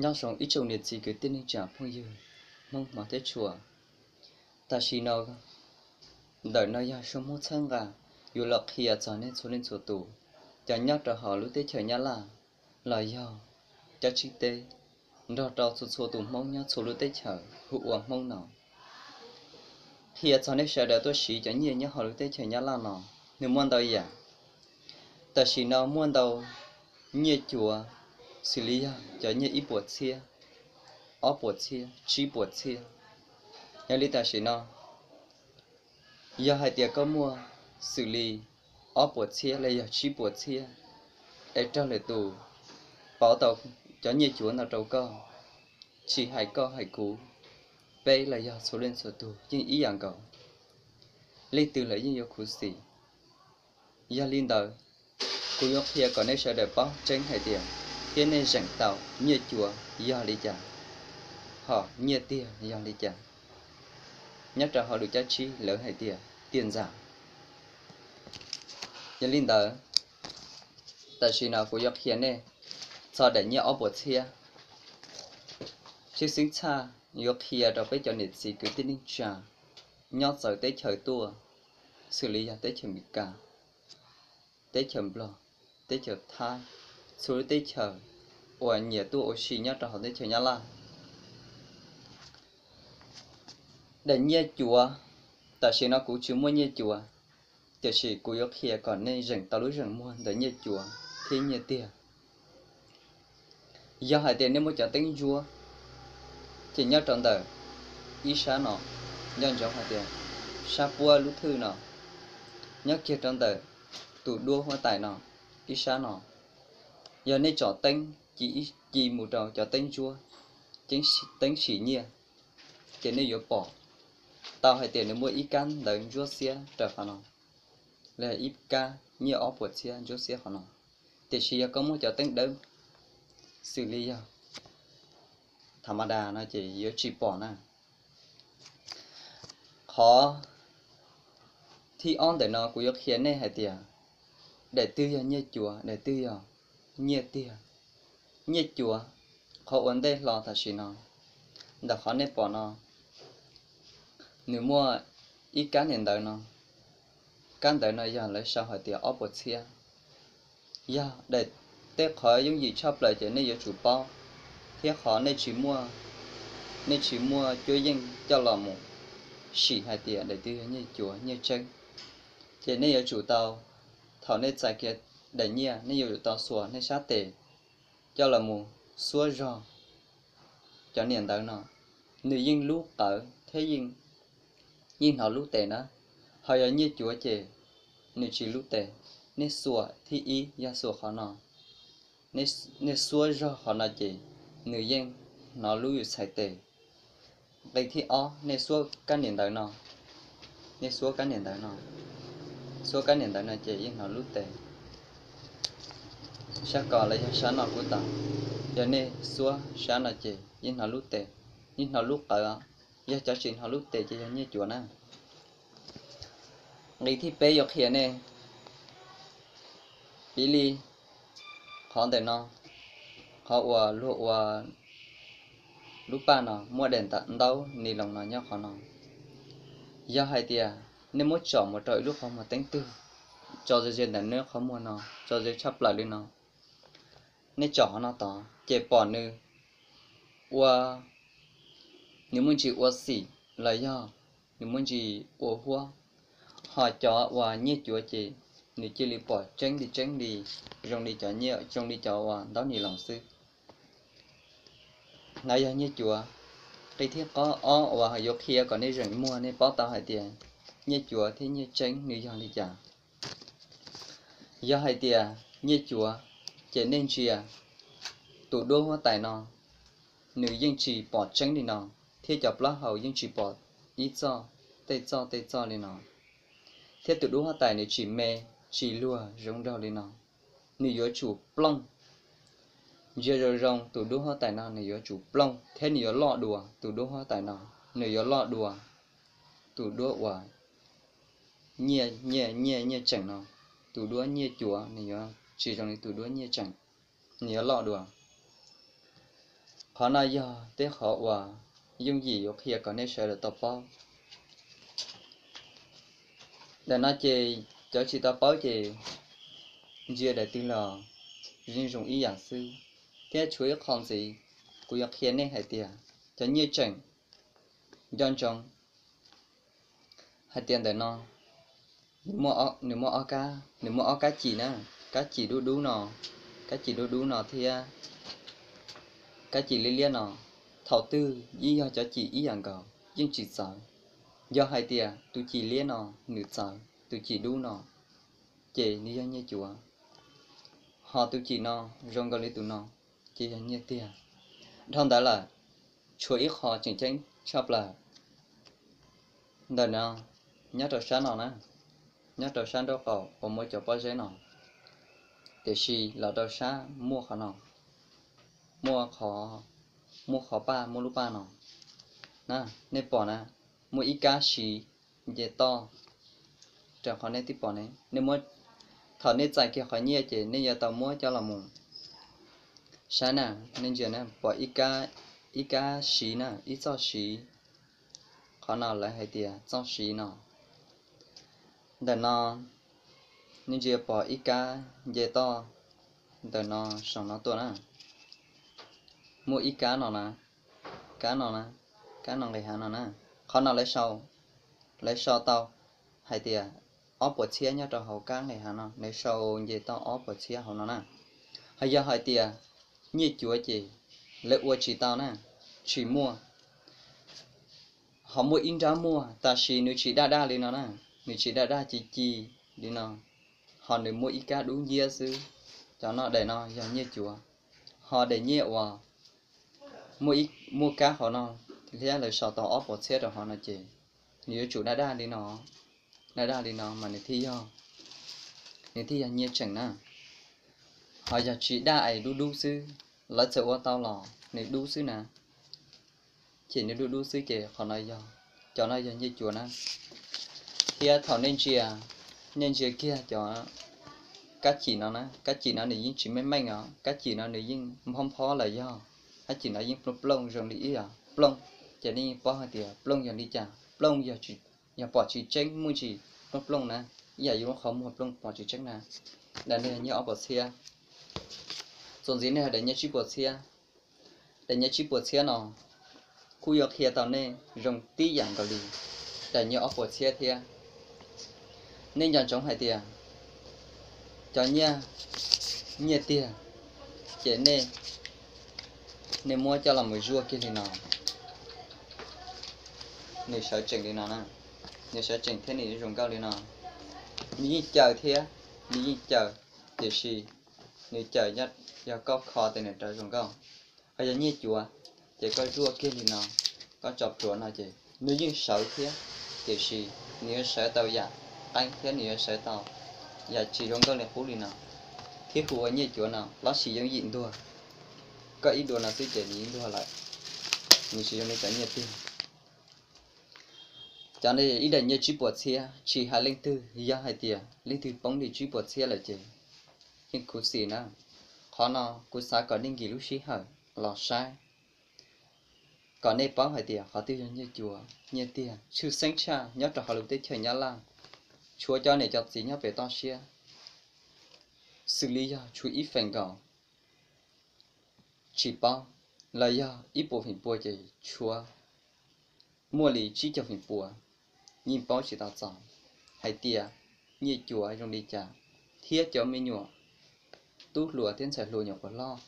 Nyob zoo ib tsoom niam txiv kwv tij neej tsa phooj ywg Hmoob hmov thiab tshua. Tam sim no, ntawm no yog zoo Hmoob txhawb nqa yuav los qhia txog nej txhua leej txhua tus, cov nyob rau hauv lub teb chaws Nyab Laj los yog cov tsib teb, nrog rau txhua txhua tus Hmoob nyob txhua lub teb chaws hu ua Hmoob no. Qhia txog nej sawv daws tuaj siv cov nyiaj nyob hauv lub teb chaws Nyab Laj no, nws muaj ntau yam. Tam sim no muaj ntau nyiaj cuav, xws li yog cov nyiaj ib puas txhiab, ob puas txhiab, tsib puas txhiab. Yog li tam sim no, yog hais tias koj muaj xws li ob puas txhiab los yog tsib puas txhiab, es raug lwm tus pauv tau cov nyiaj cuav no rau koj, tsis hais koj hais kuv, peb los yog txhua leej txhua tus yeej ib yam nkaus, leej twg los yeej yuav khuv xim. Yog li ntawd, kuv yuav qhia kom nej sawv daws paub tseeb hais tias thiab nej zeem tau nyiaj cuav yog li cas, hom nyiaj tiag yog li cas. Nyob rau hauv lus Cab Tsib lawv hais tias tiag ntxas. Yog li ntawd, tam sim no kuv yuav qhia nej txog daim nyiaj ob puas txhiab. Tshwj xeeb tshaj yuav qhia rau peb cov niam txiv kwv tij neej tsa nyob txawv teb chaws tuaj, xws li yog teb chaws Amelikas, teb chaws Nplog, teb chaws Thaib, txhua lub teb chaws uas nyiam tuaj ua si nyob rau hauv teb chaws Nyab Laj. Daim nyiaj cuav, tam sim no kuv tsis muaj nyiaj cuav, tiam sis kuv yuav qhia kom nej zeem tau lub zeem muag ntawm nyiaj cuav thiab nyiaj tiag. Yog hais tias nej muaj cov teeb ntsuab, ces nyob rau ntawm ib sab no, nco ntsoov hais tias sab puab lub thwj no, nyob kiag rau ntawm tus duab huab tais no, ib sab no, yog nej tsom teeb ci ib ci mus rau cov teeb ntsuab, teeb sim nyiaj, ces nej yuav pom tau hais tias nws muaj ib kab ntawv ntsuab xiab rau qhov no, los yog ib kab nyiaj ob puas txhiab ntsuab xiab qhov no. Tiam sis yog koj muaj cov teeb dawb xws li yog tha ma das no ces yuav tsis pom na. Qhov thib ob ntawm no kuv yuav qhia nej hais tias daim twg yog nyiaj cuav, daim twg yog nyiaj tiag. Nyiaj cuav, qhov ua ntej hlo tam sim no, ntawm qhov nej pom no, nws muaj ib kab niam ntawv no, kab ntawv no yog lawv sau hais tias ob puas txhiab. Yog daim, tej qhov yooj yim tshaj plaws ces nej yuav tsum paub, thiab qhov nej tsis muaj, nej tsis muaj cuab yeej coj los mus sim hais tias daim twg yog nyiaj cuav nyiaj tseeb, ces nej yuav tsum tau, thaum nej txais kiag daim nyiaj nej yuav tsum tau xuas nej sab tes coj los mus xuab zog cov niam ntawv no, nws yeej lub qawv thiab yeej, yeej hnov lub tes na. Ho yog nyiaj cuav ces nws tsis lub tes. Nej xuas thib ib yog xuas qhov no, nej xuab zog qhov no ces nws yeej hnov lub yus txhais tes. Nqe thib ob, nej xuab kab niam ntawv no, nej xuab kab niam ntawv no, xuab kab niam ntawv no ces yeej hnov lub tes. Sab ko los yog sab no kuj tau, yog nej xuab sab no ces yeej hnov lub tes, yeej hnov lub qawv os. Yog cov tsis hnov lub tes ces yog nyiaj cuav na. Nqe thib peb yuav qhia nej, piv li qhov ntawm no, qhov uas luag ua lub paj no muaj daim ntaub ni loos no nyob qhov no. Yog hais tias nej muab tsom mus rau ib lub qhov muag teeb twg, tso ze ze ntawm nej qhov muag no, tso ze tshaj plaws li no, nej tsom qhov no tod ces pom nws ua, nws muaj ntsis ua xim los yog nws muaj ntsis ua huab. Ho cov uas nyiaj cuav ces nws cia li pom tseeb li tseeb li, zoo li cov nyiaj, zoo li cov uas ntaub ni loos xwb. No yog nyiaj cuav. Qe thib ob uas yuav qhia kom nej zeem muag nej paub tau hais tias nyiaj cuav thiab nyiaj tseeb nws yog li cas. Yog hais tias nyiaj cuav, ces nej ntsia tus duab huab tais no, nws yeej tsis pom tseeb li no, thiab cov plaub hau yeej tsis pom ib txoj, tej txoj tej txoj li no, thiab tus duab huab tais nws tsis me, tsis luag zoo nraug li no, nws yuav tsum plooj. Ntsia zoo zoo, tus duab huab tais no nws yuav tsum plooj thiab nws yuav loj dua. Tus duab huab tais no nws yuav loj dua tus duab uas nyiaj, nyiaj, nyiaj, nyiaj tseem no. Tus duab nyiaj cuav nws yuav tsis zoo li tus duab nyiaj tseem, nws yuav loj dua. Qhov no yog tej qhov uas yooj yim yuav qhia kom nej sawv daws tau paub. Ntawm no ces cov tsis tau paub ces ntsia daim twg los yeej zoo ib yam xwb, thiab tshuav ib qho ntxiv, kuv yuav qhia nej hais tias cov nyiaj tseem nco ntsoov hais tias ntawm no nws muaj ob kab, nws muaj ob kab cim na, kab cim dub dub no, kab cim dub dub no thiab kab cim liab liab no. Thaum twg yeej yog cov cim ib yam nkaus yeej tsis txawv. Yog hais tias tus cim liab no nws txawv, tus cim dub no, ces nws yog nyiaj cuav. Ho tus cim no zoo nkaus li tus no, ces yog nyiaj tiag. Dhau ntawd lawm, tshuav ib qho tseem ceeb tshaj plaws ntawm no, nyob rau sab no na, nyob rau sab nraub qaum uas muaj cov pob zeb no, tiam sis los rau sab muaj qhov no, muaj qhov, muaj qhov paj, muaj lub paj no na, nej pom na, muaj ib kab siv nce toj rau qhov nej twb pom ne, nej muab, thaum nej txais kiag qhov nyiaj ces nej yuav tau muab coj los mus saib na, nej ntsia na, pom ib kab siv na, ib txoj siv, qhov no lawv hais tias txoj siv no. Ntawm no nej ntsia pom ib kab nce toj ntawm no saum no tuaj na, muaj ib kab no na, kab no na, kab no nqis hav no na. Qhov no lawv sau, lawv sau tau hais tias ob puas txhiab nyob rau hauv kab nqis hav no, lawv sau nce toj ob puas txhiab hauv no na. Ho yog hais tias nyiaj cuav ces lawv ua tsis tau na, tsis muaj. Ho muaj ib nrab muaj, tab sis nws tsis daj daj li no na, nws tsis daj daj ci ci li no, ho nws muaj ib kab dub nciab xwb. Cov no daim no yog nyiaj cuav, ho daim nyiaj uas muaj kab hauv no thiab lawv sau tau ob puas txhiab rau hauv no ces nws yuav tsum daj daj li no, daj daj li no mas nws thiaj yog, nws thiaj yog nyiaj tseem na. Ho yog tsis daj es dub dub xwb, lawv txawm ua tau los nws dub xwb na, ces nws dub dub xwb ces qhov no yog, cov no yog nyiaj cuav na. Thiab thaum nej ntsia, nej ntsia kiag cov kab cim no na, kab cim no nws yeej tsis meej meej os, kab cim no nws yeej nphob nphob los yog, kab cim no yeej plooj plooj zoo li ib yam plooj, ces nej yeej paub hais tias plooj yog li cas, plooj yog pom tsis tseeb muaj tsis plooj plooj na, ib yam yus lub qhov muag plooj pom tsis tseeb na. Daim no yog nyiaj ob puas txhiab, txuas ntxiv nej daim nyiaj tsib puas txhiab. Daim nyiaj tsib puas txhiab no kuj yuav qhia tau nej zoo tib yam nkaus li daim nyiaj ob puas txhiab thiab. Nej nco ntsoov hais tias cov nyiaj, nyiaj tiag, ces nej, nej muab coj los mus zuaj kiag li no, nws sawv tsees li no na, nws sawv tsees thiab nws zoo nkauj li no. Nws yeej caws thiab, nws yeej caws, tiam sis nws caws yog koj kho tes nws rov zoo nkauj. Ho yog nyiaj cuav, ces koj zuaj kiag li no, koj tso plhuav no ces nws yeej sawv thiab, tiam sis nws yuav sawv tau yam qeeb thiab nws yuav sawv tau yam tsis zoo nkauj li qub li no. Thiab hu ua nyiaj cuav no los sis yooj yim ntuag, koj ib dua no xwb ces nws yeej ntuag lawm, nws tsis zoo li cov nyiaj tiag. Cov ib daim nyiaj tsib puas txhiab, tsis hais leej twg, yog hais tias leej twg poob li tsib puas txhiab lawm ces yeej khuv xim na. Qhov no kuv xav kom nej nkim lub sij hawm los saib, kom nej paub hais tias qhov twg yog nyiaj cuav nyiaj tiag. Tshwj xeeb tshaj nyob rau hauv lub teb chaws Nyab Laj, tshuav cov niam cov txiv nyob pem toj siab, xws li yog tshuav ib feem nkaus tsis paub, los yog ib puas feem pua ces tshuav muaj li tsib caug feem pua yeej paub tsis tau txog hais tias nyiaj cuav zoo li cas, thiab cov me nyuam tub hluas thiab ntxhais hluas nyuam qhuav loj.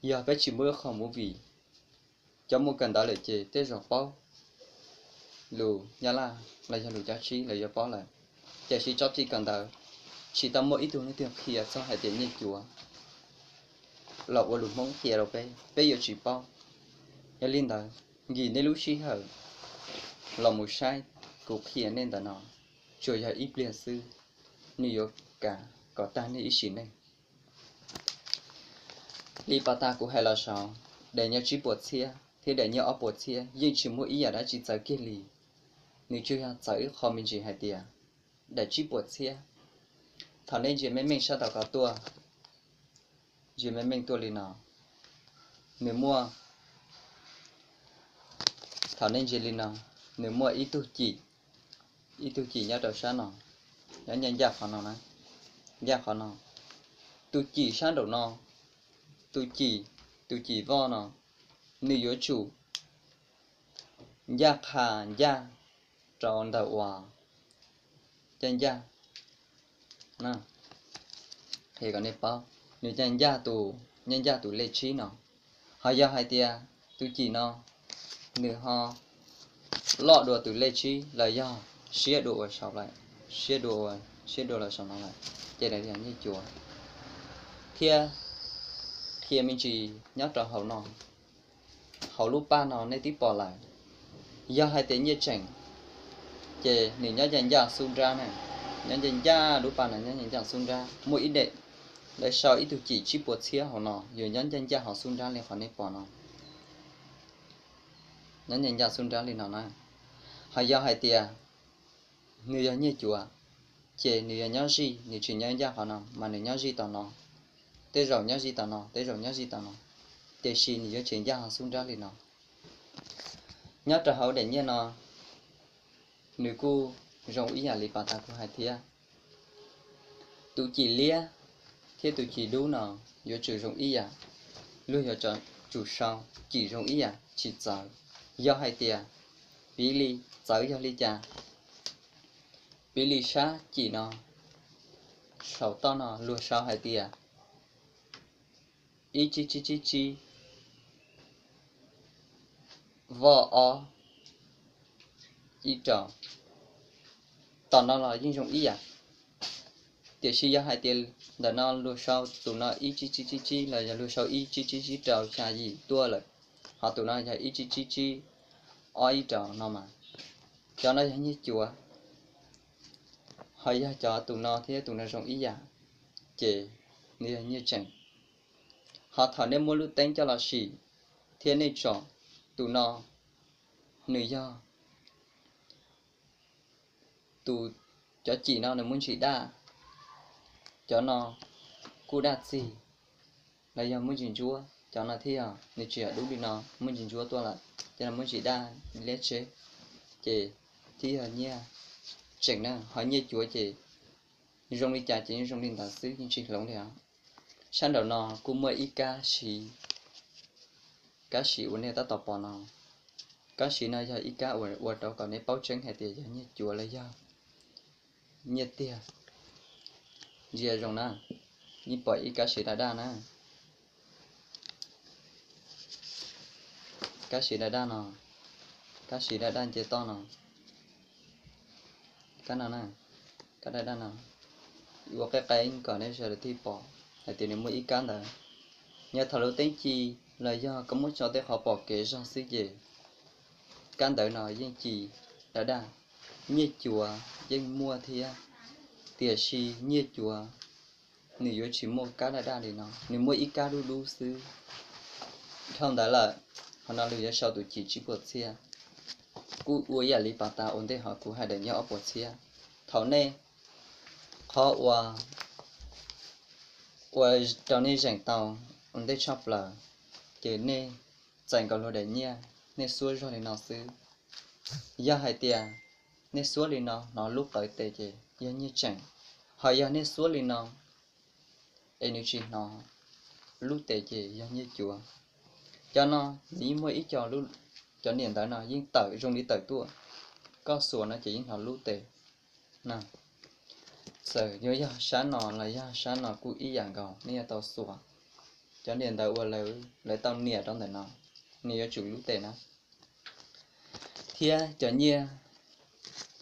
Yog peb tsis muaj ib qho movie, cov muaj kawm ntawv lawm ces tej zaum paub lus Nyab Laj los yog lus Cab Tsib lawv yuav paub lawm. Tiam sis tsob tsis kawm ntawv, tsis tau muaj ib tug leej twg qhia txog hais tias nyiaj cuav los ua lus Hmoob qhia rau peb, peb yuav tsis paub. Yog li ntawd, nkim nej lub sij hawm los mus saib kuv qhia nej ntawm no, tsuas yog ib pliag xwb, nws yuav kav kom tag nej ib sim neej. Li pas tas kuv hais los saud, daim nyiaj tsib puas txhiab thiab daim nyiaj ob puas txhiab yeej tsis muaj ib yam dab tsi txawv kiag li. Nws tsuas yog txawv ib qho me ntsis hais tias daim tsib puas txhiab, thaum nej ntsia meej meej sab tom ko tuaj, ntsia meej meej tuaj li no, nws muaj, thaum nej ntsia li no, nws muaj ib tug cim, ib tug cim nyob rau sab no, nyob ncaj ncaj qhov no na, ncaj qhov no, tus cim sab nraum no, tus cim, tus cim voj no, nws yuav tsum ncaj qha ncaj rau ntawm uas ncaj ncaj, qhia kom nej paub, nws ncaj ncaj tus, ncaj ncaj tus lej tsib no. Ho yog hais tias tus cim no nws ho loj dua tus lej tsib los yog siab dua ua saud lawm, siab dua ua, siab dua los saum no lawm, ces nws yog nyiaj cuav. Thiab qhia me ntsis nyob rau hauv no, hauv lub paj no nej twb pom lawm. Yog hais tias nyiaj tseem, ces nws nyob ncaj ncaj xub nrab na, nyob ncaj ncaj lub paj no, nyob ncaj ncaj xub nrab. Muaj ib daim, lawv sau ib tug cim tsib puas txhiab hauv no, yuav nyob ncaj ncaj hauv xub nrab li qhov nej pom no, nyob ncaj ncaj xub nrab li no na. Ho yog hais tias nws yog nyiaj cuav, ces nws yog nyob zij, nws tsis nyob ncaj qhov no mas nws nyob zij tom no, tej zaum nyob zij tom no, tej zaum nyob zij tom no, tiam sis nws yuav tsis ncaj hauv xub nrab li no. Nyob rau hauv daim nyiaj no, nws kuj zoo ib yam li pas tas kuv hais thiab. Tus cim liab thiab tus cim dub no yuav tsum zoo ib yam, luag yuav tsum sau cim zoo ib yam tsis txawv. Yog hais tias, piv li, txawv yog li cas? Piv li sab cim no, saum toj no luag sau hais tias ib tsib tsib tsib tsib, voj ob, ib rau, tom no los yeej zoo ib yam. Tiam sis yog hais tias ntawm no luag sau tus no ib tsib tsib tsib tsib los yog luag sau ib tsib tsib tsib rau xya yim tuaj lawm, ho tus no yog ib tsib tsib tsib ob ib rau no mas, cov no yog nyiaj cuav. Ho yog cov tus no thiab tus no zoo ib yam, ces nws yog nyiaj tseem. Ho thaum nej muab lub teeb coj los sim thiab nej tsom, tus no nws yog tus, cov cim no nws muaj ntsis daj, cov no kuj daj txig, los yog muaj ntsis ntsuab, cov no thiaj yog nws tsis yog dub li no muaj ntsis ntsuab tuaj lawm, cov no muaj ntsis daj liab tseb, ces thiaj yog nyiaj tseem na. Ho nyiaj cuav ces zoo li cas ces yeej zoo li ntawd xwb, yeej tsis hloov li os. Sab nraum no kuj muaj ib kab siv, kab siv uas nej tab tom pom no. Kab siv no yog ib kab uas ua rau kom nej paub tseeb hais tias yog nyiaj cuav los yog nyiaj tiag. Ntsia zoo na, yeej pom ib kab siv daj daj na. Kab siv daj daj no, kab siv daj daj nce toj no, kab no na, kab daj daj no, ua qeb qeb kom nej sawv daws thiaj pom hais tias nws muaj ib kab ntawd. Yog thaum lub teeb ci los yog koj muab tso tej qhov pom kev zog xwb ces kab ntawd no yeej ci daj daj. Nyiaj cuav yeej muaj thiab, tiam sis nyiaj cuav nws yuav tsis muaj kab daj daj li no, nws muaj ib kab dub dub xwb. Dhau ntawd lawm, qhov no luag yuav sau tus cim tsib puas txhiab, kuj ua ib yam li pas tas ua ntej hov kuv hais daim nyiaj ob puas txhiab. Thaum nej, qhov uas, ua rau nej zeem tau ua ntej tshaj plaws, ces nej txais nkaus luag daim nyiaj, nej xuab zog li no xwb. Yog hais tias nej xuab li no hnov lub qawv tes ces yog nyiaj tseem, ho yog nej xuab li no es nws tsis hnov lub tes ces yog nyiaj cuav. Cov no nws yeej muaj ib co, cov niam ntawv no yeej tawm zoo li tawm tuaj, koj xuas no ces yeej hnov lub tes na. Txawm yuav yog sab no los yog sab no kuj ib yam nkaus, nej yuav tau xuas. Cov niam ntawv uas lawv tau niam rau ntawm no, nws yuav tsum lub tes na. Thiab cov nyiaj,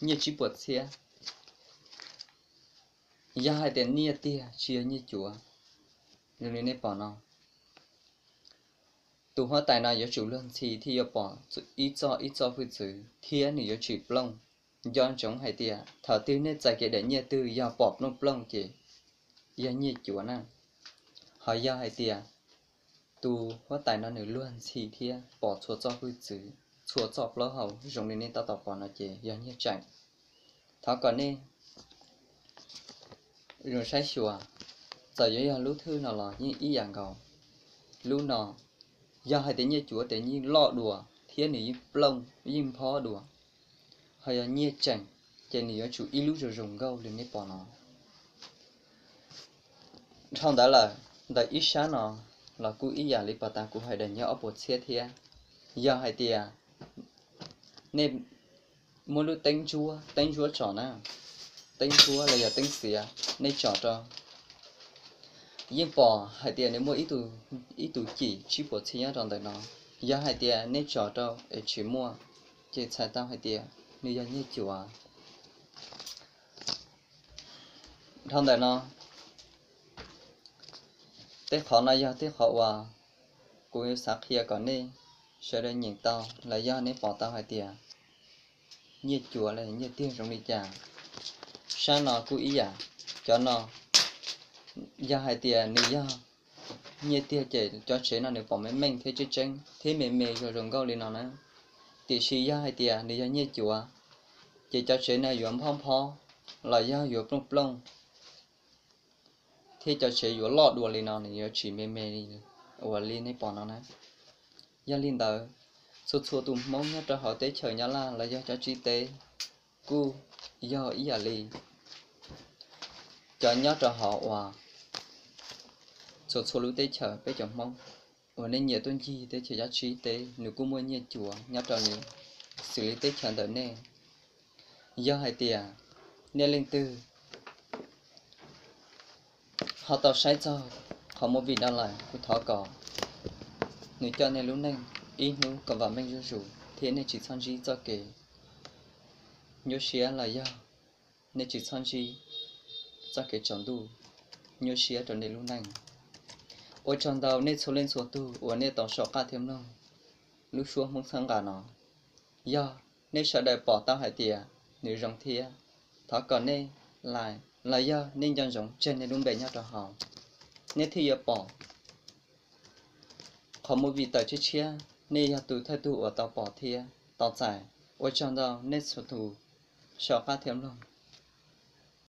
nyiaj tsib puas txhiab, yog hais tias nyiaj tiag tsis yog nyiaj cuav, zoo li nej pom no, tus huab tais no yuav tsum luag ntxhi thiaj yuav pom ib txoj ib txoj hwj txwv thiab nws yuav tsis plooj. Nco ntsoov hais tias thaum twg nej txais kiag daim nyiaj twg yog pom plooj plooj ces yog nyiaj cuav na. Ho yog hais tias tus huab tais no nws luag ntxhi thiab pom txhua txoj hwj txwv, txhua txoj plaub hau zoo li nej tab tom pom no ces yog nyiaj tseem. Thov kom nej zoo saib xyuas, txawm yuav yog lub thwj no los yeej ib yam nkaus. Lub no Yog hais tias nyiaj cuav ces yeej loj dua thiab nws yeej plooj yeej nphob dua. Ho yog nyiaj tseem ces nws yuav tsum ib lub zoo zoo nkauj li nej pom no. Dhau ntawd lawm, ntawm ib sab no los kuj ib yam li pom tas kuv hais daim nyob ob puas txhiab thiab. Yog hais tias nej muaj lub teeb ntsuab, teeb ntsuab tsom na, teeb ntsuab los yog teeb xiav, nej tsom rau, yeej pom hais tias nws muaj ib tug cim tsib puas txhiab nyob rau ntawm no. Yog hais tias nej tsom rau es tsis muaj, ces txhais tau hais tias nws yog nyiaj cuav. Dhau ntawm no, tej qhov no yog tej qhov uas kuv xav qhia kom nej sawv daws nyeem tau los yog nej pom tau hais tias nyiaj cuav los nyiaj tiag zoo li cas. Sab no kuj ib yam, cov no yog hais tias nws yog nyiaj tiag ces cov tsev no nws pom meej meej thiab tseeb tseeb thiab me me zoo zoo nkauj li no na. Tiam sis yog hais tias nws yog nyiaj cuav, ces cov tsev no yuav nphob nphob los yog yuav plooj plooj thiab cov tsev yuav loj dua li no, nws yuav tsis me me li uas li nej pom no na. Yog li ntawd, txhua txhua tus Hmoob nyob rau hauv teb chaws Nyab Laj los yog cov tsib teb kuj yog ib yam li cov nyob rau hauv uas txhua txhua lub teb chaws peb cov Hmoob uas nej nyiam tuaj ncig teb chaws cov tsib teb, nws kuj muaj nyiaj cuav nyob rau nws xws li teb chaws ntawm nej. Yog hais tias nej leej twg ho tau saib txog qhov movie no lawm, kuv thov kom nws coj nej lub neej ib hnub kom vam meej zuj zus thiab nej tsis txhob ntsib txoj kev nyuaj siab los yog nej tsis txhob ntsib txoj kev tsaus ntuj nyuaj siab rau nej lub neej. Ua tsaug ntau nej txhua leej txhua tug uas nej tau saum qab thiab mloog lub suab Hmoob txhawb nqa no. Yog nej sawv daws pom tau hais tias nws zoo thiab, thov kom nej like los yog nej nco ntsoov tseg nej lub npe nyob rau hauv, nej thiaj yuav pom qhov movie tawm tshiab tshiab, nej yog tus thawj tug uas tau pom thiab tau txais. Ua tsaug ntau nej txhua tus saum qab thiab mloog.